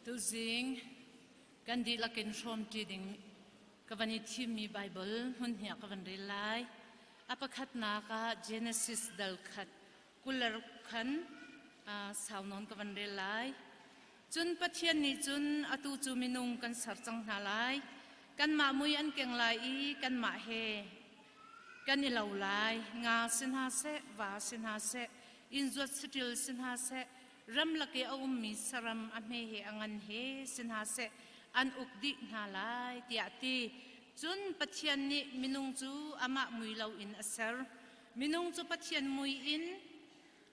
Tuzing kan dihlak in hrawmṭi ding ka van i thimmi Baibal hmun hi ah ka van rel lai. A pakhatnak ah Genesis dal khat 26 khan sau nawn ka van rel lai. Cun Pathian nih cun atu cu minung kan ser cang hna lai. Kanmah mui an keng lai i kanmah he kan i lo lai. Nga si hna seh, va si hna seh, inn zuat saṭil si hna seh, ramlak i a ummi saram a hme he a ngan he si hna seh an uk dih hna lai tiah a ti. Cun Pathian nih minung cu amah mui loin a ser. Minung cu Pathian mui in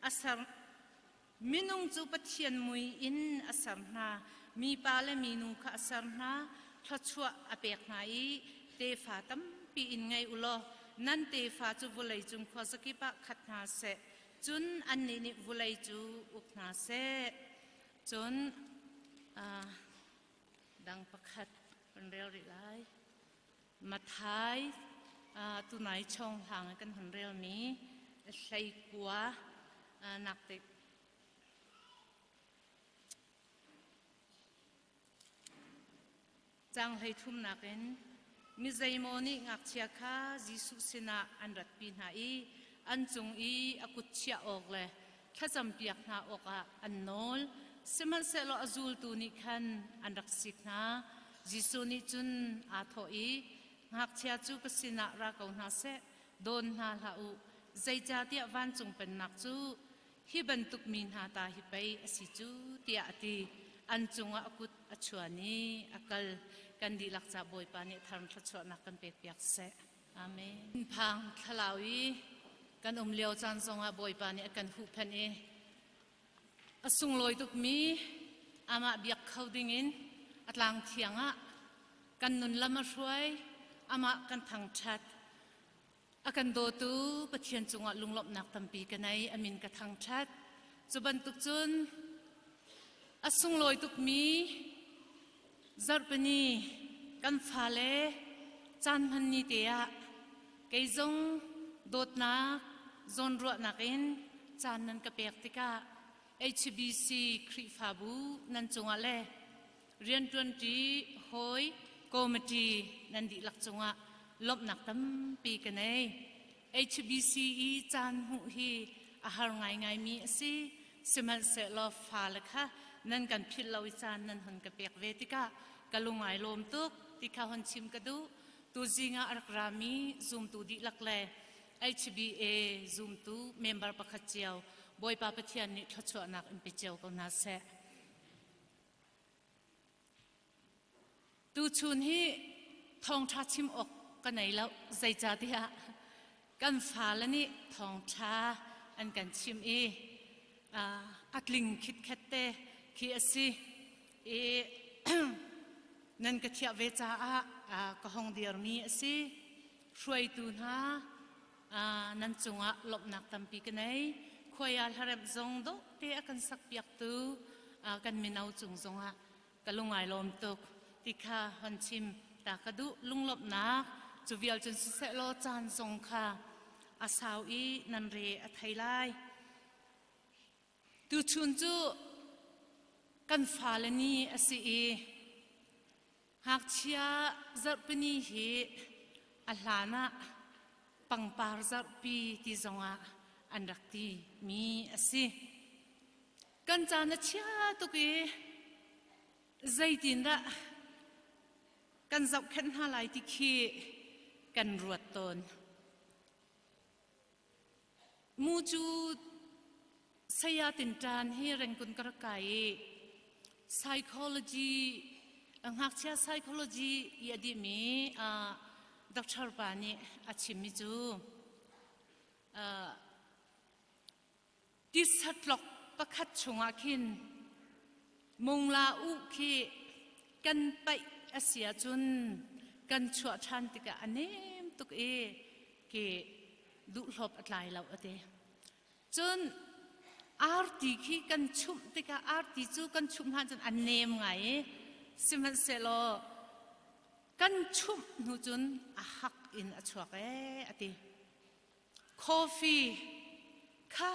a ser. Minung cu Pathian mui in a ser hna. Mipa le minu kha a ser hna. Thluachuah a pek hna i tefa tampi in ngei u law nan tefa cu vawlei cung khuazakip ah khat hna seh. Cun annih nih vulei cu uk hna seh. Cun uh, dang pakhat kan rel rih lai. Mathai uh, tunai chong hlang kan hun relmi hleikua uh, nak te Caang hleithumnak in mi zeimaw nih ngakchia kha Jesuh sinah an ratpi hna i an cung i a kut chiah awk le thlacampiak hna awkah an nawl. Sihmanhsehlaw a zultu nih khan an rak sik hna. Jesuh nih cun aa thawh i, Ngakchia cu ka sinah ra ko hna seh, dawn hna hlah u, zeicahtiah vancung pennak cu Hi bantuk mi hna ta hi pei a si cu tiah a ti. An cungah a kut a chuan i a kal. Kan dihlak ca Bawipa nih thar thluachuahnak kan pekpiak seh. Amen. Phang thlalau i kan um lio caan zongah Bawipa nih a kan huhphenh i a sunglawi tukmi amah biak kho dingin a tlang thiang ah kan nun lam a hruai amah kan thangṭhat A kan dawtu Pathian cungah lunglawmhnak tampi ka nei, a min ka thangṭhat. Cu bantuk cun a sunglawi tukmi zarhpini kan fale caan hman ni te ah kei zong dawtnak zawnruahnak in caan nan ka pek tikah HBC Khrihfabu nan cungah le rianṭuanṭi hawi committee nan dihlak cungah lawmhnak tampi ka nei. HBC i caan hmuh hi a har ngaingaimi a si. Sihmanhsehlaw fale kha nan kan philh lo i caan nan hun ka pek ve tikah ka lung ai lawm tuk ti kha hon chim ka duh. Tuzing ah a rak rami zumtu dihlak le HBA zumtu member pakhat cio Bawipa Pathian nih thluachuahnak in pe cio ko hna seh. Tuchun hi thawngṭha chim awk ka nei lo. Zeicahtiah kan fale nih thawngṭha an kan chim i a tling khitkhet te khi a si. I nan ka thiah ve caah ka hong dirmi a si. Hruaitu hna nan cungah lawmhnak tampi ka nei. Khuai ah hlaremh zong dawh te a kan sakpiaktu kan mino cung zongah ka lungai lawm tuk ti kha hon chim ta ka duh lunglawmhnak cu vial cun siseh law caan zong kha a sau i nan re a thei lai. Tuchun cu kan fale ni a si i Ngakchia zarhpini hi a hlan ah pangpar zarhpi ti zongah an rak ti mi a si. Kan caan a chia tuk i zeitindah kan zohkhenh hna lai ti khi kan ruat tawn. Mu cu saya tinṭan hi Rangoon ka rak kai i psychology ngakchia psychology i a dihmi doctor pa nih a chimmi cu Tisatlok pakhat chungah khin mungla u khi kan paih a si ahcun kan chuah ṭhan tikah a nem tuk i ki duhhlawp a tlai lo a ti. Cun arti khi kan chumh tikah arti cu kan chumh hlan cun a nem ngai i sihmanhsehlaw kan chumh hnu cun a hak in a chuak ee a ti. Coffee kha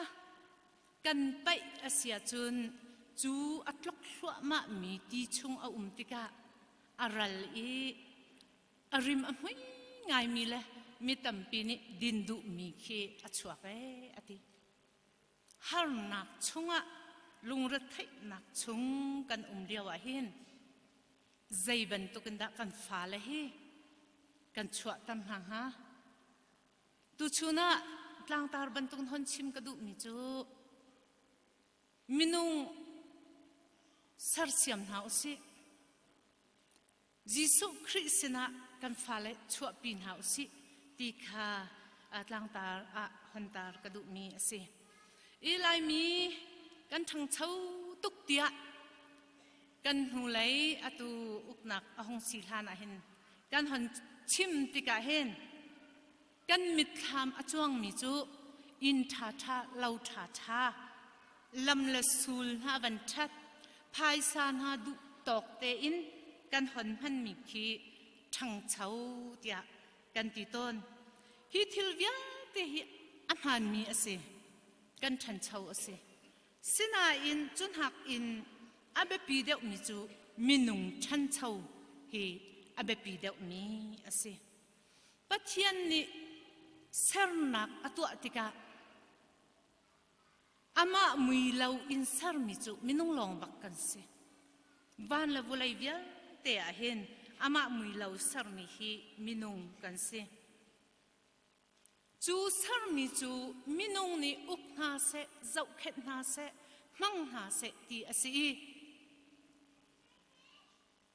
kan paih a si ahcun Cu a tlok thluahmahmi ti chung a um tikah a ral i a rim a hmui ngaimi le mi tampi nih din duhmi khi a chuak ee a ti. Harnak chungah lungretheihnak chung kan um lio ah hin zei bantukin dah kan fale hi kan chuahter hna hnga? Tuchun ah tlangtar bantuk hon chim ka duhmi cu minung sersiam hna usih. Jesuh Khrih sinah kan fale chuahpi hna usih ti kha tlangtar ah hontar ka duhmi a si. I Laimi kan ṭhangcho tuk tiah kan hnulei atu uknak a hung si hlan ah hin kan hon chim tikah hin kan mitthlam a cuangmi cu inn ṭhaṭha lo ṭhaṭha lam le sul hna van ṭhat phaisa hna duh tawk tein kan hon hmanmi khi ṭhangcho tiah kan ti tawn. Hi thil vialte hi a hmaanmi a si. Kan ṭhancho a si. Sinain cu nakin a biapi deuhmi cu minung ṭhancho hi a biapi deuhmi a si. Pathian nih sernak a tuah tikah amah mui lo in sermi cu minung lawng bak kan si. Van le vawlei vialte ah hin amah mui lo sermi hi minung kan si. Cu sermi cu minung nih uk hna seh, zohkhenh hna seh, hmang hna seh ti a si i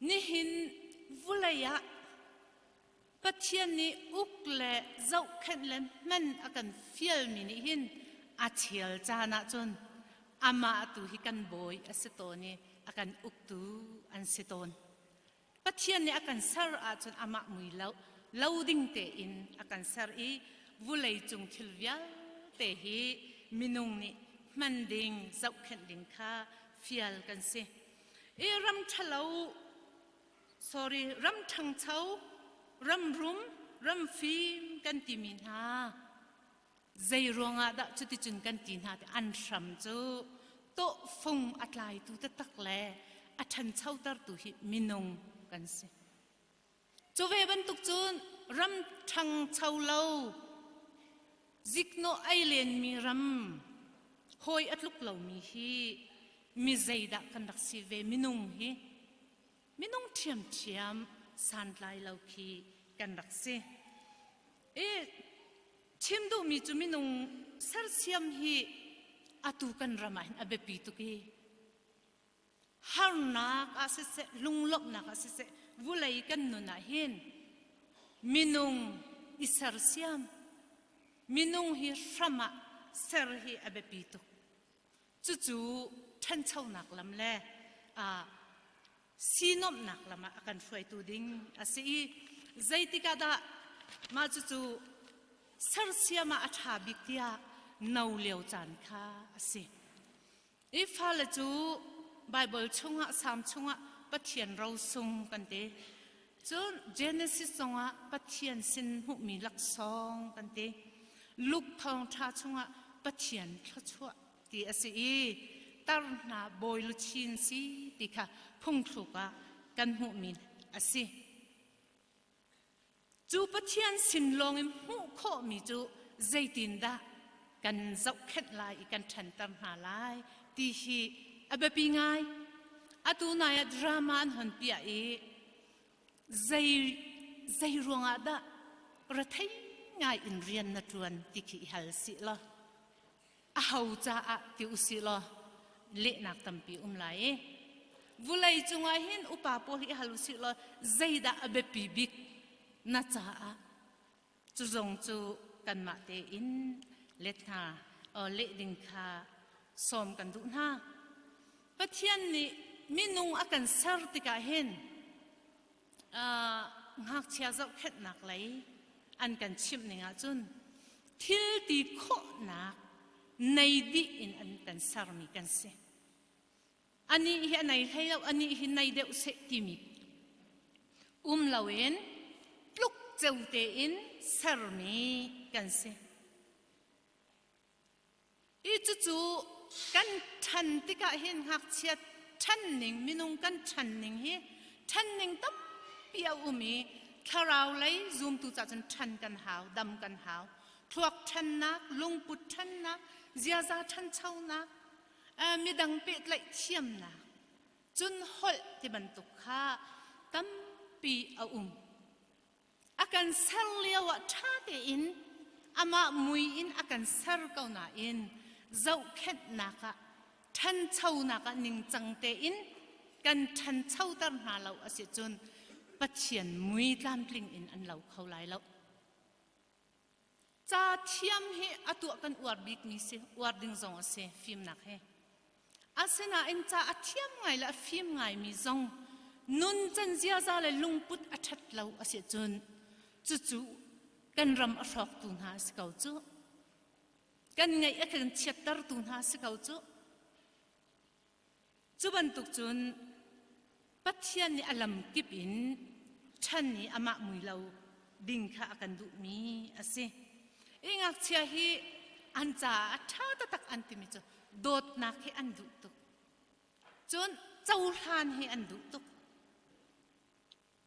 Nihin vulei ah Pathian nih uk le zohkhenh le hman a kan fialmi nih hin a chel caan ahcun amah tu hi kan bawi a si tawn i a kan uktu an si tawn. Pathian nih a kan ser ahcun amah mui lo, lo ding tein a kan ser i vulei cung thil vialte hi minung nih hman ding, zohkhenh ding kha fial kan si. I ram ṭhalo, sorry, ram ṭhangcho, ram rum, ram fim kan timi hna zei ruangah dah cuticun kan ti hna ti an hram cu tawhfung a tlaitu taktak le a ṭhanchotertu hi minung kan si. Cu ve bantuk cun ram ṭhangcho lo, ziknawh ei lenmi ram, hawi a tluk lomi hi mi zeidah kan rak si ve minung hi minung ṭhiamṭhiam santlai lo khi kan rak si. I chim duhmi cu minung sersiam hi atu kan ram ah hin a biapi tuk i harnak ah siseh lunglawmhnak ah siseh vulei kan nun ah hin minung i sersiam minung hi hram ah ser hi a biapi tuk cucu ṭhanchonak lam le sinomhnak lam ah a kan hruaitu ding a si i zeitik ah dah mah cucu sersiam ah a ṭha bik tiah no lio caan kha a si I fale cu Baibal chungah Salm chungah Pathian rosung kan ti. Cun Genesis zongah Pathian sin hmuhmi laksawng kan ti. Luke thawngṭha chungah Pathian thluachuah ti a si i tar hna bawi luchin si ti kha phungthluk ah kan hmuhmi a si. Cu Pathian sin lawng in hmuh khawhmi cu zeitindah kan zohkhenh lai i kan ṭhanter hna lai ti hi a biapi ngai. Atu nai ah drama an hon piah i zei, zei ruangah dah rethei ngai in rian na ṭuan ti khi i hal sih law aho caah ti usih law lehnak tampi um lai i vulei cungah hin upa pawl hi hal usih law zeidah a biapi bik na caah cu zong cu kanmah tein let hna leh ding kha sawm kan duh hna Pathian nih minung a kan ser tikah hin ngakchia zohkhenhnak lei an kan chimh ning ahcun thil ti khawhnak nei dih in an kan sermi kan si. Anih hi a nei hlei lo, anih hi nei deuh seh timi um loin tluk ceu tein sermi kan si. I cucu Kan ṭhan tikah hin ngakchia ṭhanning minung kan ṭhanning hi ṭhanning tampi a um i thlarau lei zumtu cah cun ṭhan kan hau, dam kan hau. Thluak ṭhannak, lungput ṭhannak, ziaza ṭhanchonak, midang pehtlaih thiamnak, cun holh ti bantuk kha tampi a um. A kan ser lio ah ṭha tein amah mui in a kan ser ko nain zohkhenhnak ah ṭhanchonak ah ningcang tein kan ṭhanchoter hna lo a si cun Pathian mui tlamtling in an lo kho lai lo. Ca thiam hi a tuah kan uar bikmi si, uar ding zong a si, fimnak hi. Asinain ca a thiam ngai le a fim ngaimi zong nun can ziaza le lungput a ṭhat lo a si cun cucu kan ram a hrawktu hna a si ko cu. Kan ngaih a kan chiattertu hna a si ko cu. Cu bantuk cun Pathian nih a lam kip in ṭhan i amah mui lo ding kha a kan duhmi a si. I ngakchia hi an caah a ṭha taktak an timi cu dawtnak hi an duh tuk. Cun cohlan hi an duh tuk.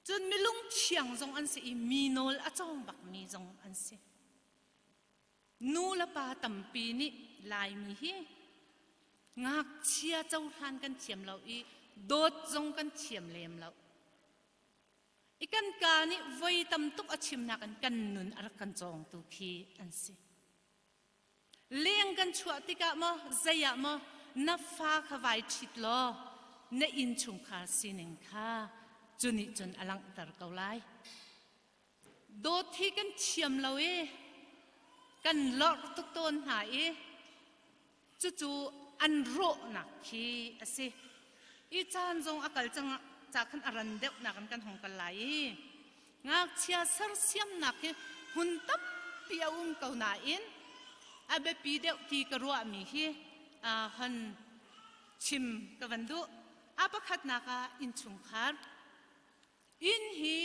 Cun milung thiang zong an si i mi nawl a cawng bakmi zong an si. Nu le pa tampi nih Laimi hi ngakchia cohlan kan thiam lo i dawt zong kan thiam lem lo. I kan ka nih voi tam tuk a chimnak in kan nun a rak kan cawngtu khi an si. Leng kan chuah tikah maw zei ah maw na fa kha vai ṭhit law na innchungkhar sining kha cu nih cun a langhter ko lai. Dawt hi kan thiam lo i kan lorh tuk tawn hna i cucu an rawhnak khi a si. I caan zong a kal cang ca khan a ran deuh nak in kan hong kal lai i ngakchia sersiamnak hi hmun tampi a um ko nain a biapi deuh ti ka ruahmi hi hon chim ka van duh. A pakhatnak ah innchungkhar Inn hi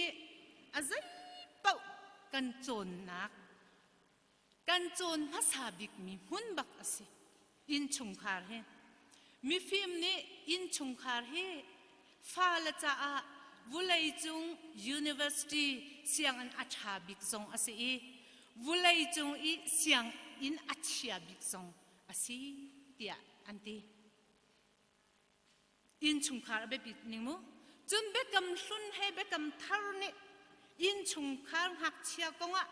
a zeipaoh kan cawnnak, kan cawn hmasa bikmi hmun bak a si. Innchungkhar hi. Mifim nih innchungkhar hi fale caah vuleicung university sianginn a ṭha bik zong a si i vuleicung i sianginn a chia bik zong a si tiah an ti. Innchungkhar a biapit ning mu. Cun biakam hlun he biakam thar nih innchungkhar ngakchia kongah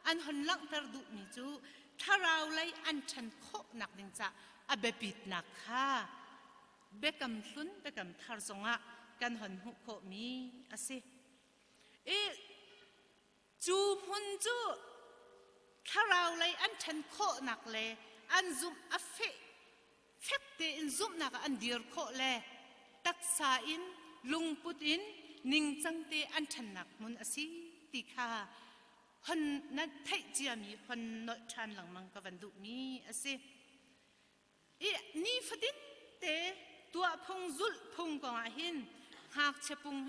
an hon langhter duhmi cu thlarau lei an ṭhan khawhnak ding caah a biapitnak kha biakam hlun biakam thar zongah kan hon hmuh khawhmi a si. I cu hmun cu thlarau lei an ṭhan khawhnak le an zumh a feh fek tein zumhnak ah an dir khawh le taksa in lungput in ningcang te an ṭhannak hmun a si ti kha hon na theih ciami hon nolh ṭhan lengmang ka van duhmi a si. I nifatin te tuahphung zulhphung kongah hin ngakchia pung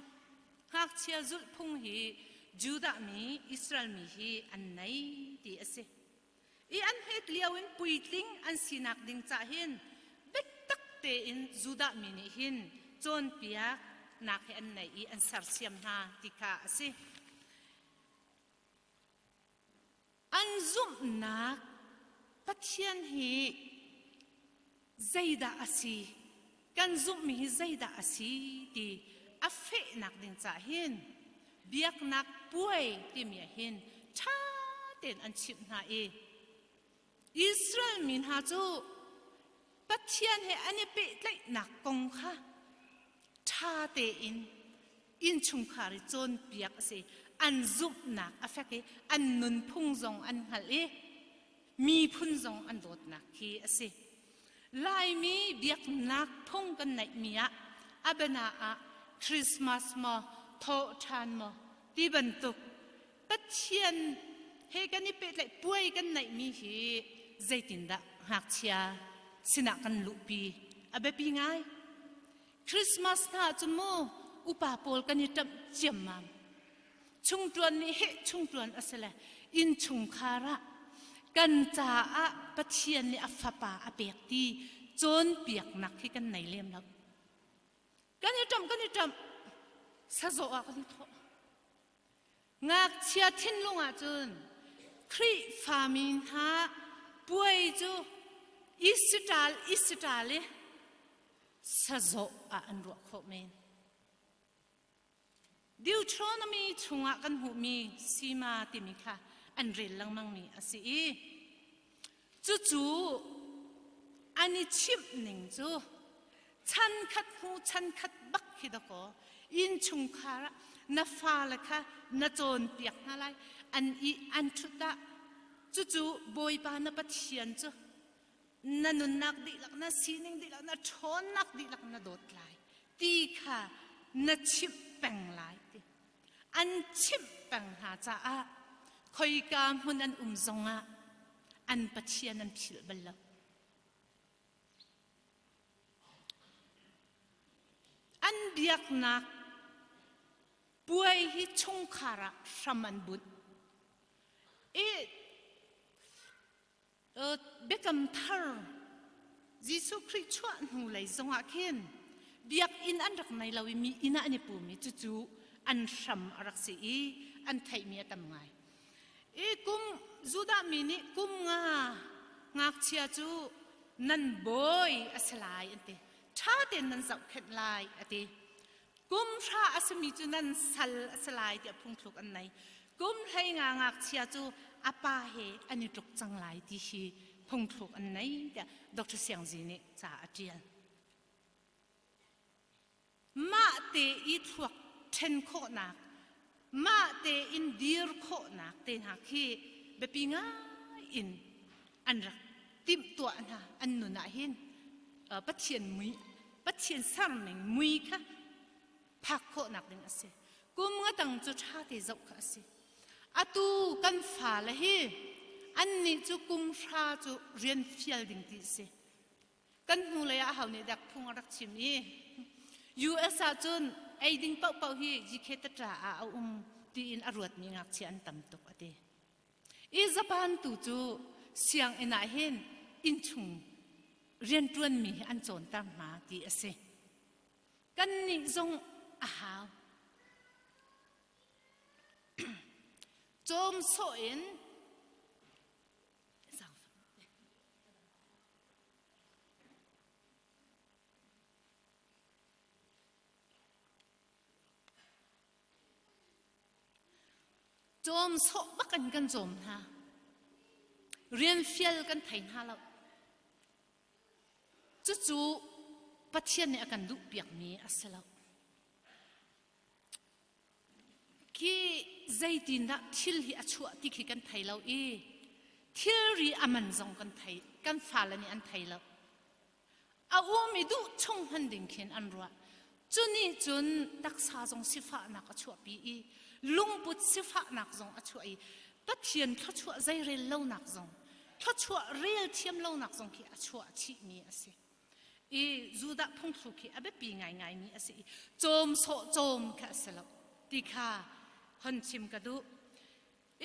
ngakchia zulhphung hi Judah mi Israel mi hi an nei ti a si. I an hmet lio in puitling an sinak ding cah hin biatak tein Judah mi nih hin cawnpiak nak hi an nei i an sersiam hna ti kha a si. An zumhnak Pathian hi zeidah a si, kan zumhmi hi zeidah a si ti a fehnak ding cah hin biaknak puai timi ah hin ṭha tein an chimh hna i Israel mi hna cu Pathian he an i pehtlaihnak kong kha ṭha tein innchungkhar i cawnpiak a si. An zumhnak a fek i an nunphung zong an hngalh i miphun zong an dawtnak khi a si. Laimi biaknak phung kan neihmi ah a biana ah Christmas maw, thawhṭhan maw ti bantuk Pathian he kan i pehtlaih puai kan neihmi hi zeitindah ngakchia sinah kan luhpi a biapi ngai. Christmas hna cun mu upa pawl kan i ṭamh ciammam. Chungṭuan nih heh chungṭuan a si le innchungkhar ah kan caah Pathian nih a fapa a pek ti. cawnpiaknak hi kan nei lem lo. Kan i ṭamh kan i ṭamh sazawh ah kan i thawh. Ngakchia thinlung ah cun Khrihfami hna puai cu isiṭal isiṭal i sazawh ah an ruah khawh men. Deuteronomy chungah kan hmuhmi sima timi kha an rel lengmangmi a si i cucu an i chimh ning cu chan khat hnu chan khat bak khi dakaw innchungkhar ah na fale kha na cawnpiak hna lai an i an ṭhut ah cucu Bawipa na Pathian cu na nunnak dihlak na sining dihlak na ṭhawnnak dihlak na dawt lai ti kha na chimh peng lai ti an chimh peng hna caah khoika hmun an um zongah an Pathian an philh bal lo. An biaknak puai hi chungkhar ah hram an bunh. I Biakam thar Jesuh Khrih chuah hnu lei zongah khin biakinn an rak nei lo i mi inn ah an i pum i cucu an hram a rak si i an theihmi a tam ngai. I kum Judah mi nih kum nga ngakchia cu nan bawi a si lai an ti. Ṭha tein nan zohkhenh lai a ti. Kum hra a simi cu nan sal a si lai tiah phungthluk an nei. Kum 15 ngakchia cu a pa he an i tluk cang lai ti hi phungthluk an nei tiah Dr. Siang Zi nih ca a ṭial. Mah te i thluak ṭhen khawhnak, mah tein dir khawhnak te hna khi biapi ngai in an rak timhtuah hna an nun ah hin Pathian mui Pathian serning mui kha phak khawhnak ding a si. Kum nga tang cu ṭha te zoh kha a si. Atu kan fale hi annih cu kum hra cu rian fial ding ti a si. Kan hnulei ah ho nih dak phung a rak chim i US ah cun ei ding paohpaoh hi GK tatra ah a um tiin a ruatmi ngakchia an tam tuk a ti. I Japan tu cu sianginn ah hin innchung rianṭuanmi hi an cawnter hna ti a si. Kannih zong a hau. Cawm sawh in Cawm sawh bak in kan cawm hna. Rian fial kan thei hna lo. Cucu Pathian nih a kan duhpiakmi a si lo. Khi zeitindah thil hi a chuah ti khi kan thei lo i thilri a man zong kan thei kan fale nih an thei lo. A um i duh chung hman ding khin an ruah. Cu nih cun taksa zong sifahnak a chuahpi i lungput sifahnak zong a chuah i Pathian thluachuah zeirel lonak zong thluachuah rel thiam lonak zong khi a chuah chihmi a si. I Judah phungthluk hi a biapi ngaingaimi a si i cawm sawh cawm kha a si lo ti kha hon chim ka duh.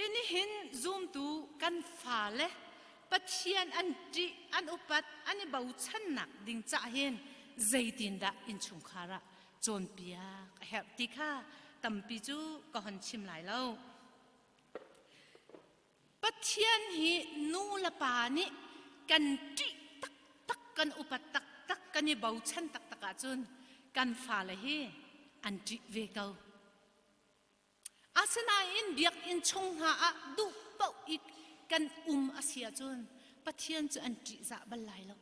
I nihin zumtu kan fale Pathian an ṭih, an upat, an i bochannak ding cah hin zeitindah innchungkhar ah cawnpiak a herh ti kha tampi cu ka hon chim lai lo. Pathian hi nu le pa nih kan ṭih taktak, kan upat taktak, kan i bochan taktak ahcun kan fale hi an ṭih ve ko. Asinain biakinn chung hna ah duh paoh i kan um a si ahcun Pathian cu an ṭihzah bal lai lo.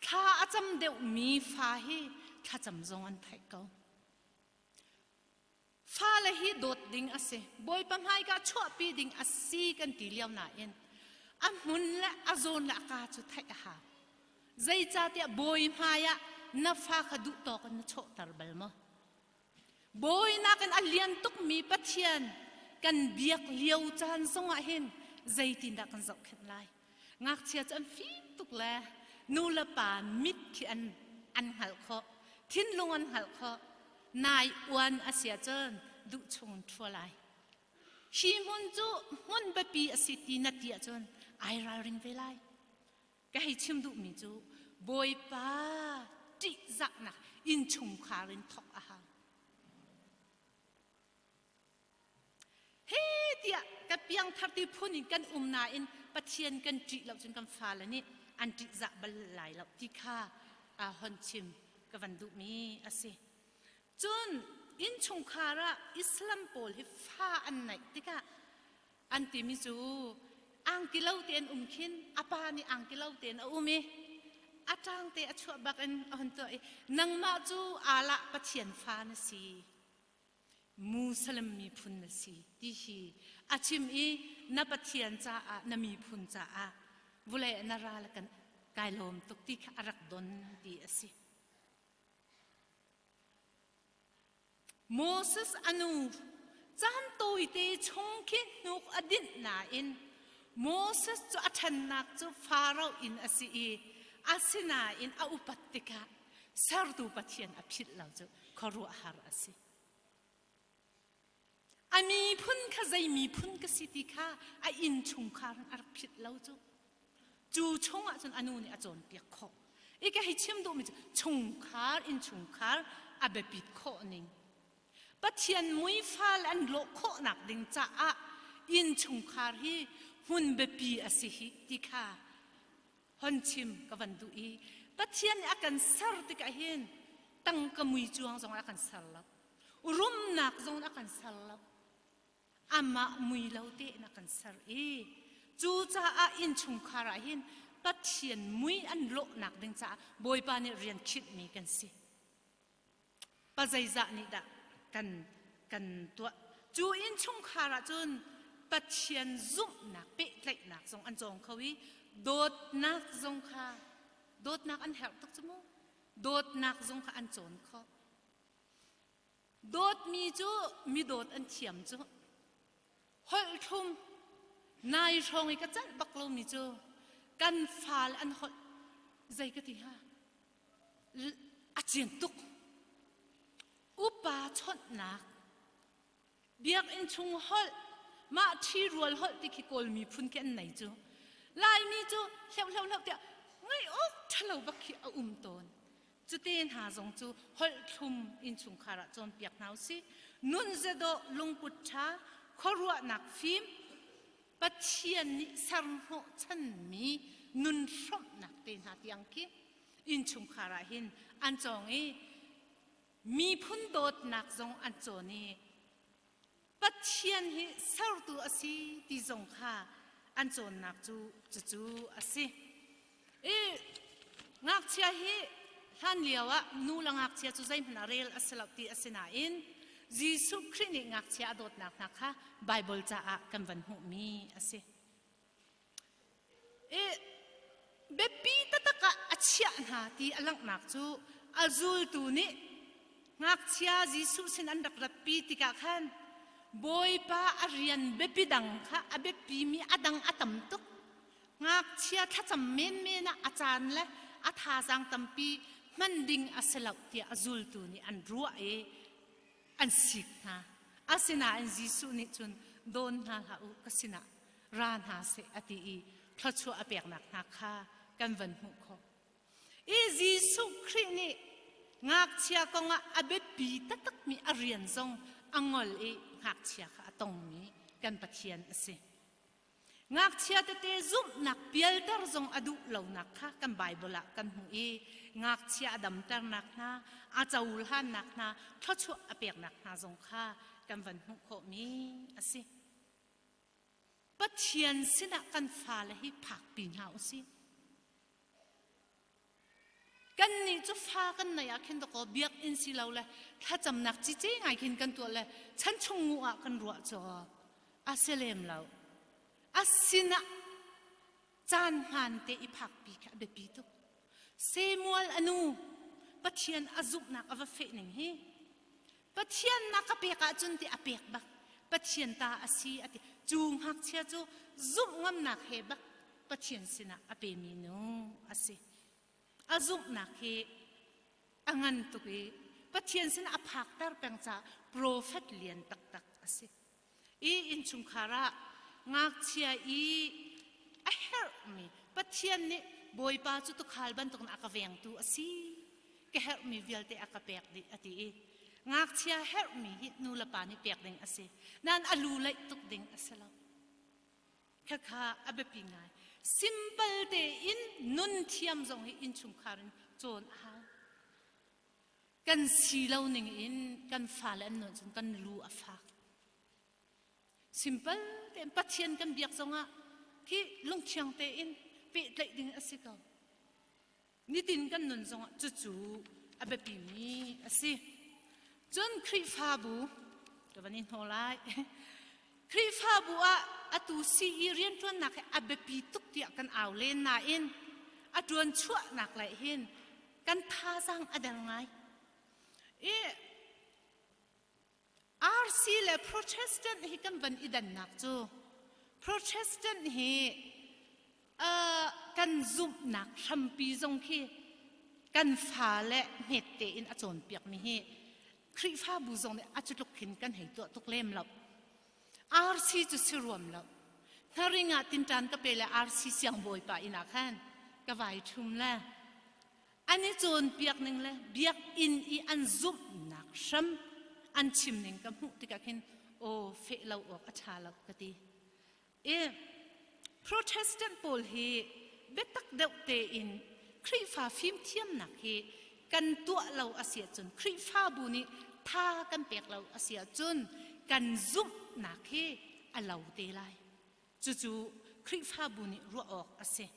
Thla a cam deuhmi fa hi thlacam zong an theih ko. Fale hi dawt ding a si. Bawipa hmaika chuahpi ding a si kan ti lio nain a hmun le a zawn le a ka cu theih a hau. Zeicahtiah bawi hmai ah na fa kha duh tawk in na chawhter bal maw? Bawi nakin a lian tukmi Pathian kan biak lio caan zongah hin zeitindah kan zohkhenh lai? Ngakchia cu an fim tuk le nu le pa mit khi an an hngalh khawh, thinlung an hngalh khawh. Nai uan a si ahcun duh chung ṭhua lai. Hi hmun cu hmun biapi a si ti na ti ahcun ai ralring ve lai. Ka hei chim duhmi cu Bawipa ṭihzahnak innchungkhar in thawk a hau. He tiah ka piangthar ti phun in kan um nain Pathian kan ṭih lo cun kan fale nih an ṭihzah bal lai lo ti kha hon chim ka van duhmi a si. Cun innchungkhar ah Islam pawl hi fa an neih tikah an timi cu angki lo tein um khin a pa nih angki lo tein a um i a ṭang te a chuah bak in a hun tuah i nangmah cu Allah Pathian fa na si Muslim miphun na si ti hi a chim i na Pathian caah na miphun caah vulei na ral kan kai lawm tuk ti kha a rak don ti a si. Moses a nu caan tawite chung khi hnuk a dinh nain Moses cu a ṭhannak cu Faro inn a si i asinain a upat tikah sertu Pathian a philh lo cu khuaruahhar a si. A miphun kha zei miphun ka si ti kha a innchungkhar in a rak philh lo cu. Cu chungah cun a nu nih a cawnpiak khawh. I ka hei chim duhmi cu chungkhar innchungkhar a biapit khawh ning. Pathian muifal an lawh khawhnak ding caah innchungkhar hi hmun biapi a si hi ti kha hon chim ka van duh i Pathian nih a kan ser tikah hin tangka mui cuang zong a kan ser lo rumnak zong a kan ser lo amah mui lo tein a kan ser i cucaah innchungkhar ah hin Pathian mui an lawhnak ding caah Bawipa nih rian khinhmi kan si. Pa zeizah nih dah kan kan tuah? Cu innchungkhar ah cun Pathian zumhnak pehtlaihnak zong an cawng kho i dawtnak zong kha dawtnak an herh tuk cu mu. Dawtnak zong kha an cawn khawh. Dawtmi cu mi dawt an thiam cu. Holh thlum nai hrawng i ka celh bak lomi cu kan fale an holh zei ka ti hnga? A cian tuk. Upa chawnhnak, biakinn chung holh, mah ṭhirual holh ti khi Kawl miphun khi an nei cu. Laimi cu hleuh hleuh hleuh tiah ngaih awk ṭhalo bak khi a um tawn. Cute hna zong cu holh thlum innchungkhar ah cawnpiak hna usih. Nun zedawh lungput ṭha, khuaruahnak fim, Pathian nih serhnawh chanmi nun hrawmhnak te hna tiang khi innchungkhar ah hin an cawng i miphun dawtnak zong an cawn i Pathian hi sertu a si ti zong kha an cawnnak cu cucu a si. I ngakchia hi hlan lio ah nu le ngakchia cu zeihmanh ah rel a si lo ti a si nain Jesuh Khrih nih ngakchia a dawtnak hna kha Baibal caah kan van hmuhmi a si. I biapi taktak ah a chiah hna ti a langhnak cu a zultu nih ngakchia Jesuh sin an rak ratpi tikah khan Bawipa a rian biapi dang kha a biapimi a dang a tam tuk. Ngakchia thlacam menmen ah a caan le a thazaang tampi hman ding a si lo tiah a zultu nih an ruah i an sik hna. Asinain Jesuh nih cun dawn hna hlah u ka sinah ra hna seh a ti i thluachuah a peknak hna kha kan van hmuh khawh. I Jesuh Khrih nih ngakchia kongah a biapi taktakmi a rian zong a ngol i ngakchia kha a tongmi kan Pathian a si. Ngakchia tete zumhnak pialter zong a duh lonak kha kan Baibal ah kan hmuh i ngakchia a damternak hna, a cohlannak hna, thluachuah a peknak hna zong kha kan van hmuh khawhmi a si. Pathian sinah kan fale hi phakpi hna u sih. Kannih cu fa kan neih ah khin dakaw biakinn si lo le thlacamnak cice ngai khin kan tuah le chan chung ngu ah kan ruah cu a si lem lo. A sinah caan hmaan te i phakpi kha a biapi tuk. Samuel a nu Pathian a zumhnak a va feh ning hi Pathian na ka pek ahcun ti a pek bak Pathian ta a si a ti cu ngakchia cu zumh ngamnak he bak Pathian sinah a pemi nu a si a zumhnak hi a ngan tuk i Pathian sinah a phakter peng caah profet lian taktak a si i innchungkhar ah ngakchia i a herhmi Pathian nih. Bawipa cu tukhal bantukin a ka vengtu a si. Ka herhmi vialte a ka pek dih a ti i ngakchia herhmi hi nu le pa nih pek ding a si. Nain a lu leih tuk ding a si lo. Khakha a biapi ngai. Simple tein nun thiam zong hi innchungkhar in cawn a hau. Kan si lo ning in kan fale an nun cun kan lu a fak. Simple tein Pathian kan biak zongah khi lungthiang tein pehtlaih ding a si ko. Nitin kan nun zongah cucu a biapimi a si. Cun Khrihfabu ka van i hnaw lai. Khrihfabu ah atu CE rianṭuannak hi a biapi tuk tiah kan au len nain a ṭuan chuahnak le hin kan thazaang a der ngai. I RC le Protestant hi kan van i dannak cu Protestant hi uh, kan zumhnak hrampi zong khi kan fale hmet tein a cawnpiakmi hi Khrihfabu zong nih a cutluk khin kan hei tuah tuk lem lo. RC cu si ruam lo. Hnaring ah tinṭan ka pe le RC siangbawipa inn ah khan ka vai ṭhum le An i cawnpiak ning le biakinn i an zumhnak hram an chim ning ka hmuh tikah khin aw feh lo awk a ṭha lo ka ti. I Protestant pawl hi biatak deuh tein Khrihfa fimthiamnak hi kan tuah lo a si ahcun Khrihfabu nih tha kan pek lo a si ahcun kan zumhnak hi a lo te lai. Cucu Khrihfabu nih ruah awk a si.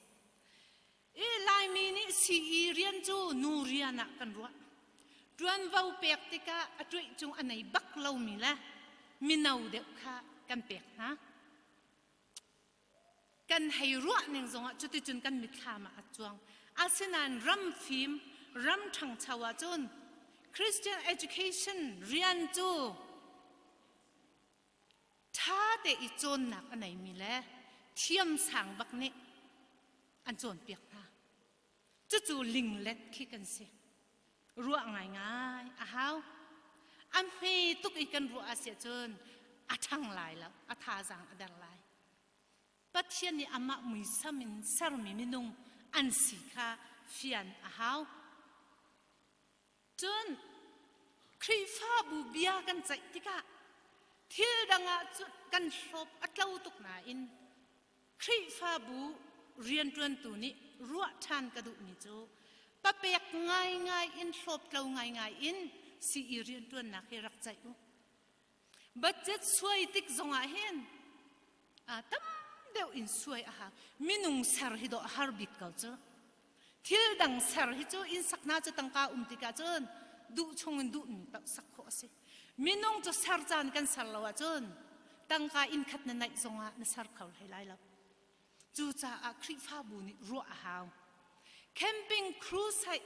I Laimi nih sii rian cu nu rian ah kan ruah. Ṭuanvo pek tikah a ṭuih cung a nei bak lomi le mino deuh kha kan pek hna. Kan hei ruah ning zongah cuticun kan mitthlam ah a cuang. Asinain ram fim, ram ṭhangcho ahcun Christian education rian cu ṭha te i cawnnak a neimi le thiamsang bak nih an cawnpiak hna. Cucu linglet khi kan si. Ruah ngaingai a hau. A hme tuk i kan ruah a si ahcun a ṭhang lai lo, a thazaang a der lai. Pathian nih amah muisam in sermi minung an si kha fian a hau. Cun Khrihfabu bia kan ceih tikah thil dang ah cun kan hlawp a tlo tuk nain Khrihfabu rianṭuantu nih ruah ṭhan ka duhmi cu papek ngaingai in hlawptlo ngaingai in sii rianṭuannak hi rak ceih u. Budget suai tik zongah hin tam deuh in suai a hau. Minung ser hi dawh a har bik ko cu. Thil dang ser hi cu inn sak hna cu tangka um tikah cun duh chung in duhmi paoh sak khawh a si. Minung cu ser caan kan ser lo ahcun tangka inn khat na naih zongah na ser kho hlei lai lo. Cucaah Khrihfabu nih ruah a hau. Camping crusade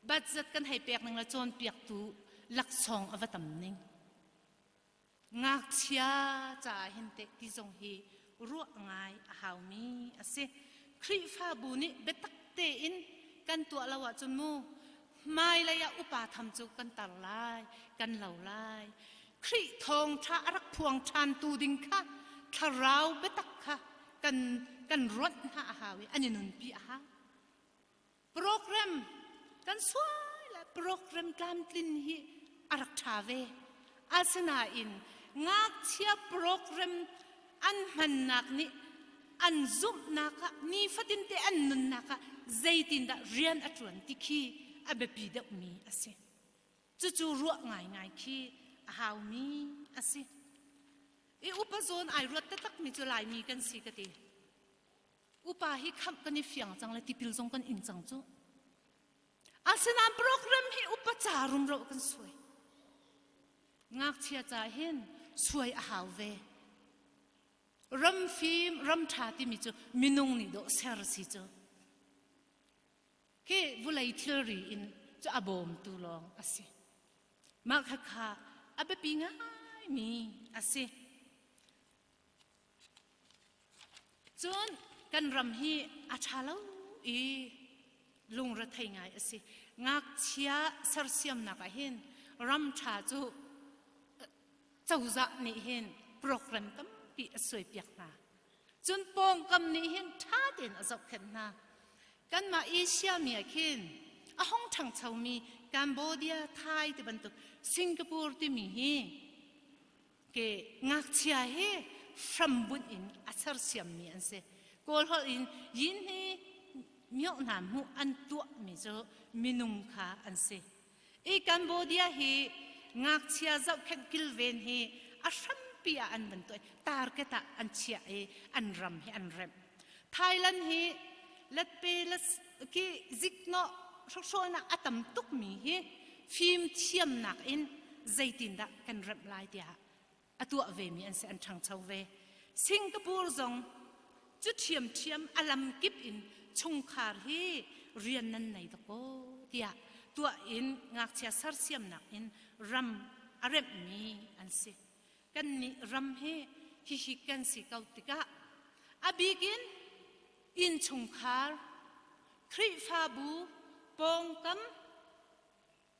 budget kan hei pek ning le cawnpiaktu laksawng a va tam ning. Ngakchia caah hin teh ti zong hi ruah ngai a haumi a si. Khrihfabu nih biatak tein kan tuah lo ahcun mu hmailei ah upa tham cu kan tar lai, kan lo lai. Khrih thawngṭha a rak phuang ṭhantu ding kha thlarau biatak kha kan kan ronh hna a hau i an i nunpi a hau. Program kan suai le program tlamtlin hi a rak ṭha ve. Asinain ngakchia program an hmannak nih an zumhnak ah nifatinte an nunnak ah zeitindah rian a ṭuan ti khi a biapi deuhmi a si. Cucu ruah ngaingai khi a haumi a si. I upa zawn ai ruat taktakmi cu Laimi kan si ka ti. Upa hi khamh kan i fiang cang le tipil zong kan ing cang cu. Asinain program hi upa ca rumro kan suai. Ngakchia ca hin suai a hau ve. Ram fim, ram ṭha timi cu minung nih dawh ser si cu. Khi vulei thilri in cu a bawmtu lawng a si. Mah khakha a biapi ngaimi a si. Cun kan ram hi a ṭha lo i lungrethei ngai a si. Ngakchia sersiamnak ah hin ram ṭha cu cozah nih hin program tampi a suaipiak hna. Cun pawngkam nih hin ṭha tein a zohkhenh hna. Kanmah Asia mi ah khin a hung ṭhangchomi Cambodia, Thai ti bantuk Singapore timi hi ke ngakchia hi hrambunh in a sersiammi an si. Kawl holh in yin hi mioh hna hmuh an tuahmi cu minung kha an si. I Cambodia hi ngakchia zohkhenh kilven hi a hrampi ah an van tuah i target ah an chiah i an ram hi an remh. Thailand hi letpe ki ziknawh hrokhrawlnak a tam tukmi hi fimthiamnak in zeitindah kan remh lai tiah a tuah vemi an si an ṭhangcho ve. Singapore zong cu ṭhiamṭhiam a lamkip in chungkhar hi rian nan nei dakaw tiah tuah in ngakchia sersiamnak in ram a remhmi an si. Kannih ram hi hihi kan si ko tikah a bik in innchungkhar, Khrihfabu, pawngkam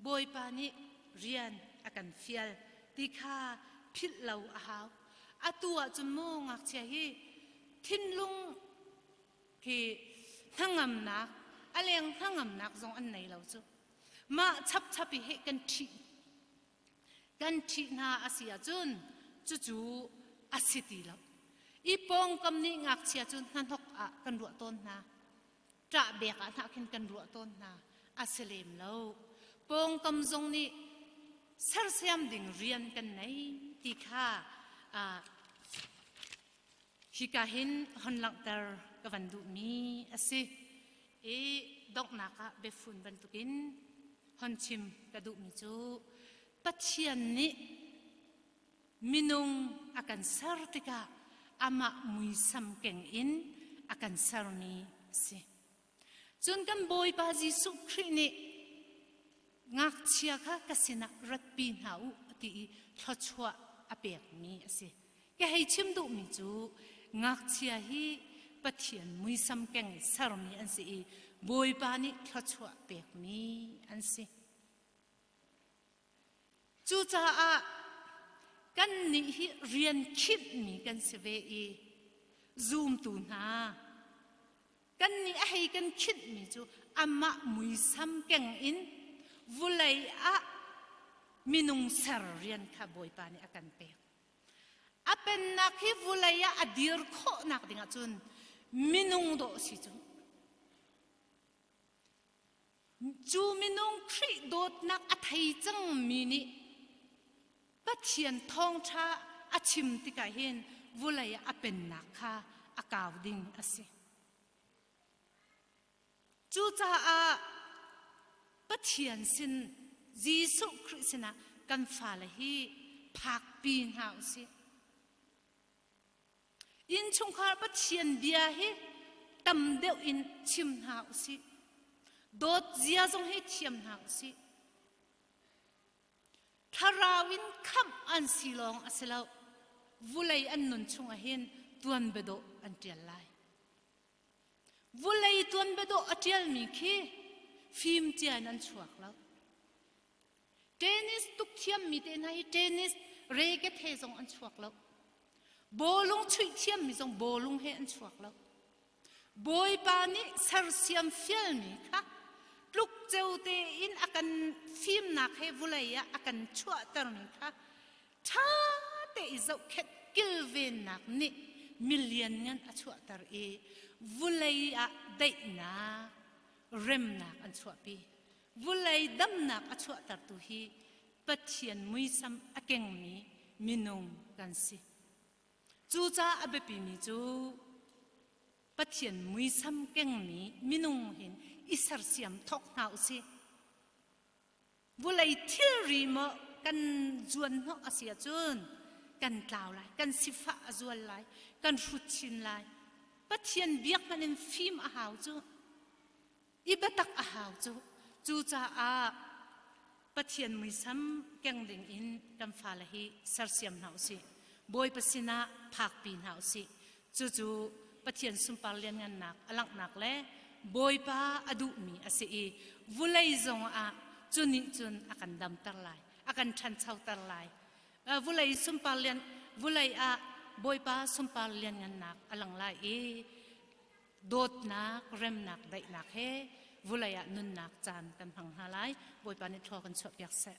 Bawipa nih rian a kan fial ti kha philh lo a hau. Atu ahcun mu ngakchia hi thinlung hi hnangamnak, a leng hnangamnak zong an nei lo cu. Mah chapchap i heh kan ṭhih kan ṭhih hna a si ahcun cucu a si ti lo. I pawngkam nih ngakchia cu hnahnok ah kan ruah tawn hna. Ṭahbek ah hna khin kan ruah tawn hna. A si lem lo. Pawngkam zong nih sersiam ding rian kan nei ti kha hika hin hon langhter ka van duhmi a si. I donghnak ah biafun bantukin hon chim ka duhmi cu Pathian nih minung a kan ser tikah amah muisam keng in a kan sermi a si. Cun kan Bawipa Jesuh Khrih nih ngakchia kha ka sinah ratpi hna u ti i thluachuah a pekmi a si. Ka hei chim duhmi cu ngakchia hi Pathian muisam keng sermi an si i Bawipa nih thluachuah pekmi an si. Cucaah kannih hi rian khinhmi kan si ve i zumtu hna kannih a hei kan khinhmi cu amah muisam keng in vulei ah minung ser rian kha Bawipa nih a kan pek. A pennak hi vulei ah a dir khawhnak dingah cun minung dawh si cu. Cu minung Khrih dawtnak a thei cangmi nih Pathian thawngṭha a chim tikah hin vulei ah a pennak kha a kau ding a si. Cucaah Pathian sin Jesuh Khrih sinah kan fale hi phakpi hna u sih. Innchungkhar Pathian bia hi tam deuh in chim hna u sih. Dawt zia zong hi thiam hna u sih. Thlarau in khamh an si lawng a si lo. Vulei an nun chungah hin tuan biadawh an ṭial lai. Vulei tuan biadawh a ṭialmi khi fim cia in an chuak lo. Tennis tuk thiammi te hna hi tennis racket he zong an chuak lo. Bawlung chuih thiammi zong bawlung he an chuak lo. Bawipa nih sersiam fialmi kha tlukceo tein a kan fimnak he vulei ah a kan chuahtermi kha ṭha te i zohkhenh kilvennak nih milian ngan a chuahter i vulei ah daihnak remnak an chuahpi. Vulei damnak a chuahtertu hi Pathian muisam a kengmi minung kan si. Cucaah a biapimi cu Pathian muisam kengmi minung hin i sersiam thawk hna u sih. Vulei thilri maw kan zuan hnawh a si ahcun kan tlau lai, kan sifah a zual lai, kan hrut chin lai. Pathian biak hmanh in fim a hau cu. I biatak a hau cu. Cucaah Pathian muisam keng ding in kan fale hi sersiam hna usih. Bawipa sinah phakpi hna usih. Cucu Pathian sunpar lianngannak a langhnak le Bawipa a duhmi a si i vulei zong ah cu nih cun a kan damter lai, a kan ṭhanchoter lai. Vulei sunpar lian vulei ah Bawipa sunpar lianngannak a lang lai i. Dawtnak, remnak, daihnak he vulei ah nunnak caan kan hmang hna lai. Bawipa nih thlua kan chuahpiak seh.